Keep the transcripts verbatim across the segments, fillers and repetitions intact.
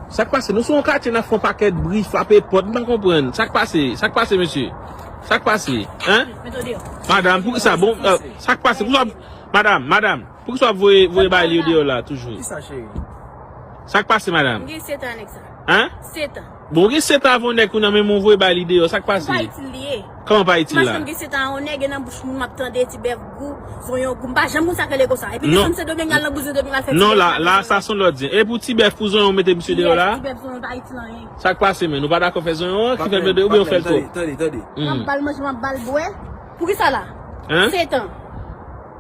Sa k pase? Nou sou yon katye, n ap fè yon pakèt bri, frape pòt, m pa konprann. Sa k pase? Sa k pase, mesye? Sa k pase? Hein? Madanm, poukisa? Bon, euh, sa k pase? Poukisa w ap, madanm, madanm, poukisa w ap voye, voye bay li deyò la toujou? Kisa, cheri? Sa k pase, madanm? M gen sèt an nèg sa. Hein? Sèt an. Bon, ou gen sèt an avè yon nèg kounye a, men ou voye bay li deyò. Sa k pase? Ou pa itil li ye. Kòman pa itil la? Mache m gen sèt an, yon nèg nan bouch moun m ap tande ti bèf gou, zonyon gou. M pa janm konn sa k rele konsa. Epi desann Sendomeng al nan bouzen depi m al fè ti bèf la. Non, la, la, sa se yon lòt zen. E pou ti bèf, pou zonyon mete misye deyò la? Yes, ti bèf zonyon pa itil anyen. Sa k pase, men? Nou pa dakò fè zonyon an, ki fè l mete, oubyen ou fè l twòp? Tande, tande, tande. M ap ba l manje, m ap ba l bwè. Poukisa la? Hein? Sèt an.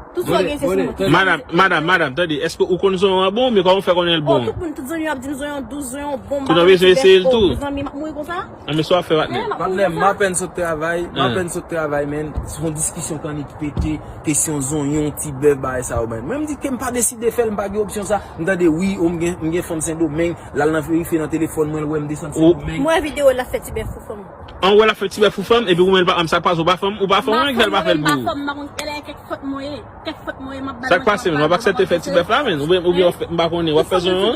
Tout sa w gen se sou mwen. Madanm, madanm, madanm, tande, èske ou konn zonyon an bon, men kòman w fè konnen l bon? Oh, tout moun, tout zanmi yo ap di m zonyon dous, zonyon bon, m pa konn si bèf bon. Mezanmi, m ap mouri konsa. Anben sa w ap fè, patnè? Patnè, m apèn sot travay, m apèn sot travay, men se yon diskisyon k annik pete, kesyon zonyon, ti bèf, bagay sa yo, men. Mwen, m di ke m pa deside fè l, m pa gen opsyon sa. M tande, wi, o, m gen, m gen fanm Sendomeng, l al nan verifye nan telefòn mwen, l wè m desann Sendomeng. Mwen videyo l ap fè ti bèf pou fanm. An wè l ap fè ti bèf pou fanm, epi ou menm l pa, sa k pase, ou pa fanm, ou pa fanm, ki fè l pa fè l pou ou? M pa fanm, m pa konn, kèlè kèk fòt mwen ye, kèk fòt mwen ye, m ap ba l manje, m ap ba l bwè. Sa k pase, men? W ap aksepte fè ti bèf la, men? Oubyen, oubyen w ap fè, m pa konnen, w ap fè zonyon an?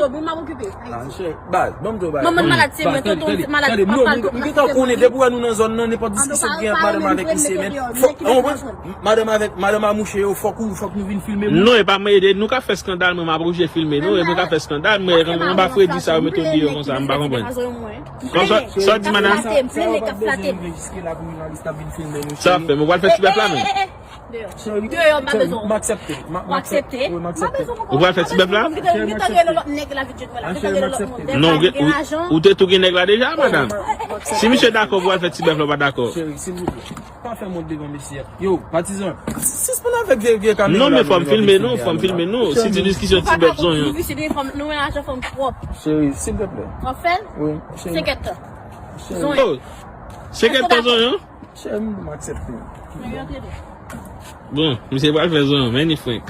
Baz, ban m di w bagay. Manman malad se mwen, tonton malad papa l tout malad. Yo, m gentan konnen, depi wè nou nan zòn nan, nenpòt diskisyon ki gen ant madanm avèk misye, men, fòk, ou konprann? Madanm avèk, madanm a mouche yo, fòk ou, fòk nou vin filme moun. Non, e pa mwen, e nou ka fè eskandal, mwen, m ap oblije filme nou, e nou ka fè eskandal, mwen, anba fredi sa, yo mete w deyò konsa, m pa konprann. Konsa, sa w di, madanm? Sa w ap fè, men w pral fè ti bèf la, men. Deyò, m pa bezwen w. M aksepte. Ou aksepte? Wi, m aksepte. Ou pral fè ti bèf la? Non, ou, ou te tou gen nèg la deja, madanm. Si misye dakò pou al fè ti bèf la, ou pa dakò. Cheri, silvouplè. Pa fè mont devan mesye a. Yo, patizan, sispann avèk vye, vye kamera. Non, men fò m filme nou, fò m filme nou. Si di diskisyon ti bèf zonyon. Nou wè lajan fanm twòp. Cheri, silvouplè. W ap fè l? Wi, cheri. Senkèt tan. Cheri. Zonyon. Oh, senkèt tan zonyon? Cheri, m aksepte. Bon, misye pral fè zonyon, men ni frenk.